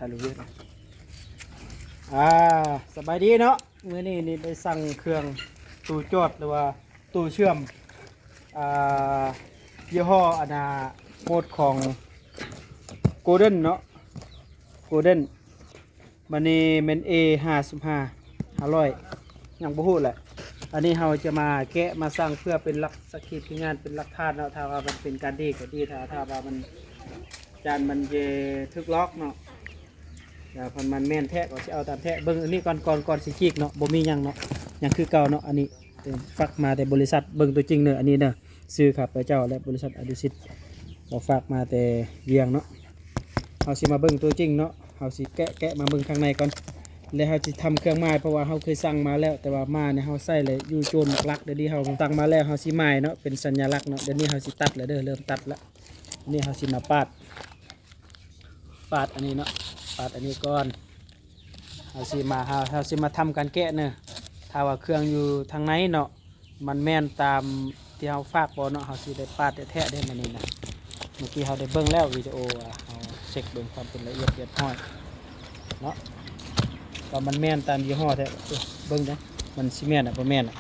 ຖ່າຍຮູບວຽກ. ອ່າ ສະບາຍດີເນາະ, ມື້ນີ້ນີ້ໄດ້ສັ່ງເຄື່ອງຕູ້ຈອດ ຫຼືວ່າຕູ້ເຊື່ອມ ອ່າ ຍີ່ຫໍ້ອັນນ່າ ໂໝດຂອງ Golden ເນາະ, Golden ບັດນີ້ແມ່ນ A ຫ້າສິບຫ້າ ຫ້າຮ້ອຍ ຍັງບໍ່ຮູ້ແຫຼະ. ອັນນີ້ເຮົາຈະມາແກະມາສັ່ງເພື່ອເປັນຫຼັກສັກຂີພະຍານ ເປັນຫຼັກຖານເນາະ, ຖ້າວ່າມັນເປັນການດີກໍດີ ຖ້າ ຖ້າວ່າມັນ ຢ້ານມັນຈະຖືກຫຼອກເນາະ, ຖ້າມັນແມ່ນແທ້ກໍຊິເອົາຕາມແທ້. ເບິ່ງອັນນີ້ກ່ອນ ກ່ອນ ກ່ອນຊິຈີກເນາະ, ບໍ່ມີຫຍັງເນາະ, ຍັງຄືເກົ່າເນາະ. ອັນນີ້ຝາກມາແຕ່ບໍລິສັດ, ເບິ່ງຕົວຈິງເດີ ອັນນີ້ເດີ. ຊື່ຂ້າພະເຈົ້າ ແລະ ບໍລິສັດອະດຸສິດ ກໍຝາກມາແຕ່ວຽງເນາະ. ເຮົາຊິມາເບິ່ງຕົວຈິງເນາະ, ເຮົາຊິແກະ ແກະມາເບິ່ງຂ້າງໃນກ່ອນ ແລະ ເຮົາຊິທຳເຄື່ອງໝາຍ ເພາະວ່າເຮົາເຄີຍສັ່ງມາແລ້ວ, ແຕ່ວ່າມານີ້ເຮົາໃສ່ແລ້ວຢູ່ໂຈນຫຼັກໆ. ດຽວນີ້ເຮົາສັ່ງມາແລ້ວ ເຮົາຊິໝາຍເນາະ ເປັນສັນຍາລັກເນາະ. ດຽວນີ້ເຮົາຊິຕັດແລ້ວເດີ, ເລີ່ມຕັດແລ້ວ. ນີ້ເຮົາຊິມາປາດ ປາດອັນນີ້ເນາະ, ປາດອັນນີ້ກ່ອນ. ເຮົາຊິມາ ເຮົາ ເຮົາຊິມາທຳການແກະເນີ. ຖ້າວ່າເຄື່ອງຢູ່ທາງໃນເນາະ ມັນແມ່ນຕາມທີ່ເຮົາຝາກບໍ່ເນາະ, ເຮົາຊິໄດ້ປາດແທ້ໆເດ້ມື້ນີ້ນະ. ເມື່ອກີ້ເຮົາໄດ້ເບິ່ງແລ້ວວິດີໂອ ວ່າເຮົາເຊັກເບິ່ງຄວາມເປັນລະອຽດຮຽບຮ້ອຍເນາະ ວ່າມັນແມ່ນຕາມຍີ່ຫໍ້ແທ້. ເບິ່ງເດີ ມັນຊິແມ່ນ ອະ ບໍ່ແມ່ນ ອະ.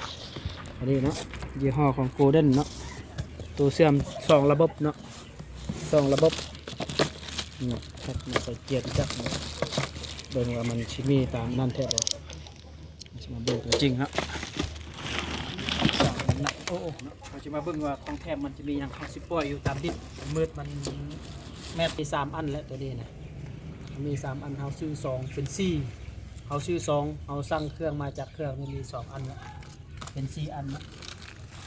ອັນນີ້ເນາະ ຍີ່ຫໍ້ຂອງ Golden ເນາະ, ໂຕເຊື່ອມສອງລະບົບເນາະ. ສອງລະບົບ ອືມ ຄັດມາໃສ່ເກຍຈັກ ເບິ່ງວ່າມັນຊິມີຕາມນັ້ນແທ້ບໍ່. ເຮົາຊິມາເບິ່ງຕົວຈິງເນາະ, ໂອ້ ເຮົາຊິມາເບິ່ງວ່າຂອງແຖມມັນຈະມີຫຍັງ. ເຮົາຊິປ່ອຍຢູ່ຕາມດິນມືດ. ມັນແມ່ນມີສາມອັນແຫຼະ ຕົວນີ້ນະ ມີສາມອັນ. ເຮົາຊື້ສອງເປັນສີ່, ເຮົາຊື້ສອງ ເຮົາສັ່ງເຄື່ອງມາຈາກເຄື່ອງນີ້ມີສອງອັນແຫຼະ ເປັນສີ່ອັນເນາະ.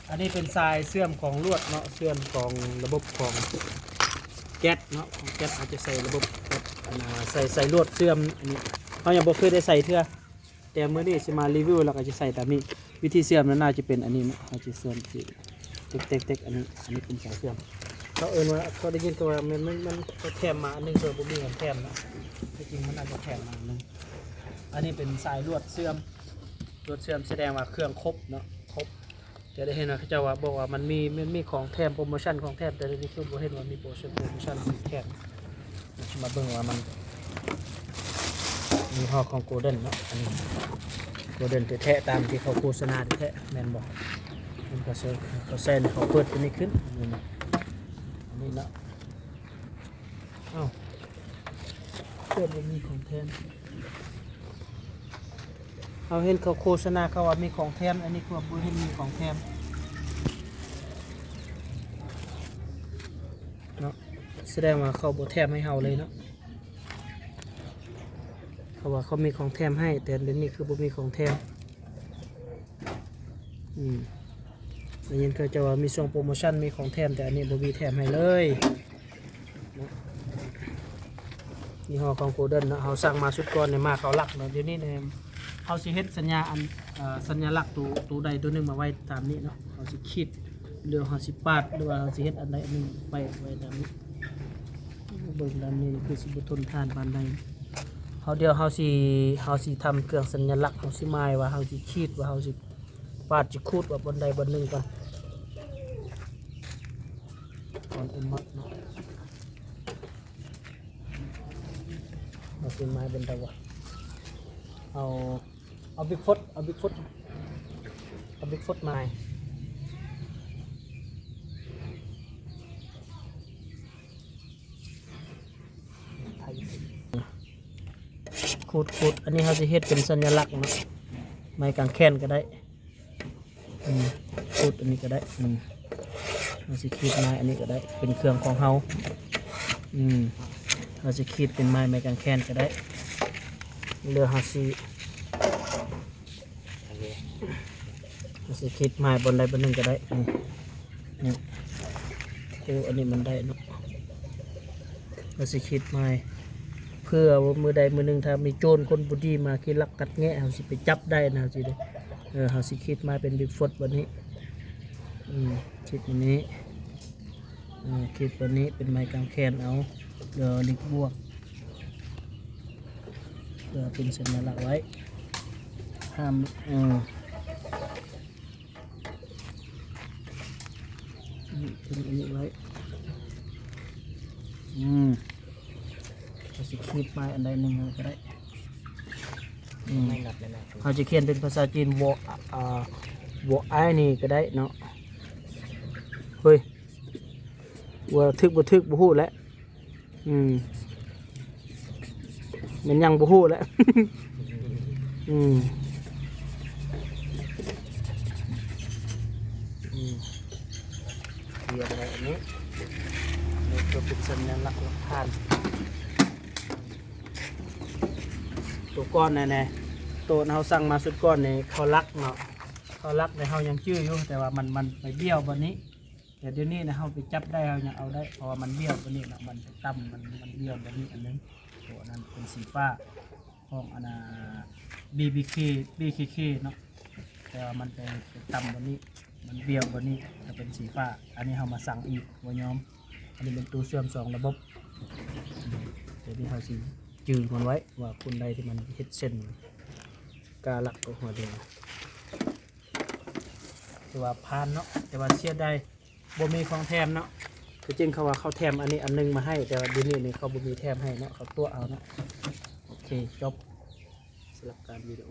ອັນນີ້ເປັນສາຍເຊື່ອມຂອງລວດເນາະ, ເຊື່ອມຂອງລະບົບຂອງແກັດເນາະ, ຂອງແກັດເຮົາຈະໃສ່ລະບົບແກັດ ອັນນ່າ ໃສ່ ໃສ່ລວດເຊື່ອມ. ອັນນີ້ເຮົາຍັງບໍ່ເຄີຍໄດ້ໃສ່ເທື່ອ, ແຕ່ມື້ນີ້ຊິມາຣີວິວ ແລ້ວກໍຈະໃສ່ຕາມນີ້. ວິທີເຊື່ອມນັ້ນໜ້າຈະເປັນອັນນີ້ເນາະ, ເຮົາຈະເຊື່ອມທີ່ເຕັກໆໆ ອັນນີ້ ອັນນີ້ເປັນສາຍເຊື່ອມ. ເຂົາເອີ້ນວ່າ ເຂົາໄດ້ຍິນແຕ່ວ່າແມ່ນ ມັນ ມັນແຖມມາອັນໜຶ່ງ ເພື່ອບໍ່ມີອັນແຖມເນາະ, ທີ່ຈິງມັນອາດຈະແຖມມາອັນໜຶ່ງ. ອັນນີ້ເປັນສາຍລວດເຊື່ອມ ລວດເຊື່ອມສະແດງວ່າເຄື່ອງຄົບເນາະ, ຄົບ. ຈະໄດ້ເຫັນວ່າເຂົາເຈົ້າວ່າ ບອກວ່າມັນມີ ມັນມີຂອງແຖມ ໂປຣໂມຊັນຂອງແຖມ, ແຕ່ດຽວນີ້ຄືບໍ່ເຫັນວ່າມີໂປຣໂມຊັນຂອງແຖມ. ຊິມາເບິ່ງວ່າມັນ ຍີ່ຫໍ້ຂອງ Golden ເນາະ, ອັນນີ້ Golden ແທ້ໆ ຕາມທີ່ເຂົາໂຄສະນາແທ້ໆ ແມ່ນບໍ່? ມັນກໍເຊີ ເຂົາໃສ່ ເຂົາເປີດຕົວນີ້ຂຶ້ນ ນີ້ນະ ອັນນີ້ເນາະ. ເອົ້າ ເກີດບໍ່ມີຂອງແຖມ. ເຮົາເຫັນເຂົາໂຄສະນາເຂົາວ່າມີຂອງແຖມ, ອັນນີ້ຄືວ່າບໍ່ເຫັນມີຂອງແຖມເນາະ, ສະແດງວ່າເຂົາບໍ່ແຖມໃຫ້ເຮົາເລີຍເນາະ. ເຂົາວ່າເຂົາມີຂອງແຖມໃຫ້, ແຕ່ດຽວນີ້ຄືບໍ່ມີຂອງແຖມ. ອືມ ໄດ້ຍິນເຂົາເຈົ້າວ່າມີຊ່ວງໂປຣໂມຊັນ ມີຂອງແຖມ, ແຕ່ອັນນີ້ບໍ່ມີແຖມໃຫ້ເລີຍເນາະ. ຍີ່ຫໍ້ຂອງ Golden ເນາະ, ເຮົາສັ່ງມາຊຸດກ່ອນນີ້ ມາເຂົ້າຫຼັກເນາະ. ດຽວນີ້ນີ້ ເຮົາຊິເຮັດສັນຍາ ອັນ ເອີ ສັນຍາລັກໂຕ ໂຕໃດໂຕໜຶ່ງມາໄວ້ຕາມນີ້ເນາະ. ເຮົາຊິຂີດ ຫຼືເຮົາຊິປາດ ຫຼືວ່າເຮົາຊິເຮັດອັນໃດອັນໜຶ່ງໄປໄວ້ຕາມນີ້. ເບິ່ງຕາມນີ້ຄືຊິບໍ່ທົນທານປານໃດ. ເຮົາ ດຽວເຮົາຊິ ເຮົາຊິທຳເຄື່ອງສັນຍາລັກ, ເຮົາຊິໝາຍວ່າເຮົາຊິຂີດ ວ່າເຮົາຊິປາດ ຊິຂູດວ່າບ່ອນໃດບ່ອນໜຶ່ງກ່ອນ. ກ່ອນອື່ນໝົດເນາະ ເຮົາຊິໝາຍບ່ອນໃດວະ? ເອົາ ເອົາ Big Foot ເອົາ Big Foot ເອົາ Big Foot ມາ. ຂູດ ຂູດ ອັນນີ້ເຮົາຊິເຮັດເປັນສັນຍາລັກເນາະ, ໄມ້ກາງແຂນກໍໄດ້. ອືມ ຂູດອັນນີ້ກໍໄດ້. ອືມ ເຮົາຊິຂີດໄມ້ອັນນີ້ກໍໄດ້ ເປັນເຄື່ອງຂອງເຮົາ. ອືມ ເຮົາຊິຂີດເປັນໄມ້ ໄມ້ກາງແຂນກໍໄດ້ ຫຼືເຮົາຊິ ເຮົາຊິຂີດໄມ້ບ່ອນໃດບ່ອນໜຶ່ງກໍໄດ້. ນີ້ ນີ້ ໂອ້ ອັນນີ້ມັນໄດ້ເນາະ. ເຮົາຊິຂີດໄມ້ ເພື່ອວ່າມື້ໃດມື້ໜຶ່ງ ຖ້າມີໂຈນຄົນບໍ່ດີມາຂີ້ລັກກັດແງະ ເຮົາຊິໄປຈັບໄດ້ນະ ເຮົາຊິໄດ້ ເອີ ເຮົາຊິຂີດໄມ້ເປັນ Big Foot ບັດນີ້. ອືມ ຂີດອັນນີ້ ເອີ ຂີດບັດນີ້ເປັນໄມ້ກາງແຂນເອົາ ຫຼື ເຫຼັກບວກ ເພື່ອເປັນສັນຍາລັກໄວ້. ຫ້າມ ເອີ ນີ້ ເປັນອັນນີ້ໄວ້. ອືມ ເຮົາຊິຂີດ ໄມ້ອັນໃດໜຶ່ງກໍໄດ້. ອືມ ໄມ້ນັດແມ່ນນະ ເຮົາຈະຂຽນເປັນພາສາຈີນ ບໍ່ ອ່າ ບໍ່ອ້າຍນີ້ກໍໄດ້ເນາະ. ເຮີ້ຍ ວ່າຖືກບໍ່ຖືກບໍ່ຮູ້ແຫຼະ. ອືມ ແມ່ນຫຍັງບໍ່ຮູ້ແຫຼະ. ອືມ ອືມ ຂຽນໄວ້ອັນນີ້ ນີ້ຄືເປັນສັນຍາລັກຫຼັກຖານ. ໂຕກ່ອນແນ່ໆ ໂຕເຮົາສັ່ງມາຊຸດກ່ອນນີ້ ເຂົາລັກເນາະ ເຂົາລັກນີ້ເຮົາຍັງຈື່ຢູ່ ແຕ່ວ່າມັນ ມັນໄປບ້ຽວບ່ອນນີ້. ແຕ່ດຽວນີ້ນະ ເຮົາໄປຈັບໄດ້ ເຮົາຍັງເອົາໄດ້ ເພາະວ່າມັນບ້ຽວບ່ອນນີ້ເນາະ ມັນໄປຕ່ຳ ມັນ ມັນບ້ຽວບ່ອນນີ້ອັນໜຶ່ງ. ໂຕນັ້ນເປັນສີຟ້າຂອງອັນນ່າ ບີບີເຄ ບີບີເຄເນາະ ແຕ່ວ່າມັນໄປ ໄປຕ່ຳບ່ອນນີ້ ມັນບ້ຽວບ່ອນນີ້ ກໍເປັນສີຟ້າ. ອັນນີ້ເຮົາມາສັ່ງອີກ ບໍ່ຍອມ. ອັນນີ້ເປັນໂຕເຊື່ອມສອງລະບົບ. ດຽວນີ້ເຮົາຊິຈື່ມັນໄວ້ວ່າຄົນໃດທີ່ມັນເຮັດເສັ້ນກາລັກກັບຫົວແດງ. ຖືວ່າຜ່ານເນາະ ແຕ່ວ່າເສຍດາຍບໍ່ມີຂອງແຖມເນາະ. ຄືຈິງເຂົາວ່າເຂົາແຖມອັນນີ້ອັນໜຶ່ງມາໃຫ້ ແຕ່ວ່າດຽວນີ້ນີ້ເຂົາບໍ່ມີແຖມໃຫ້ເນາະ ເຂົາຕົວະເອົາເນາະ. ໂອເຄ ຈົບສຳລັບການວິດີໂອ.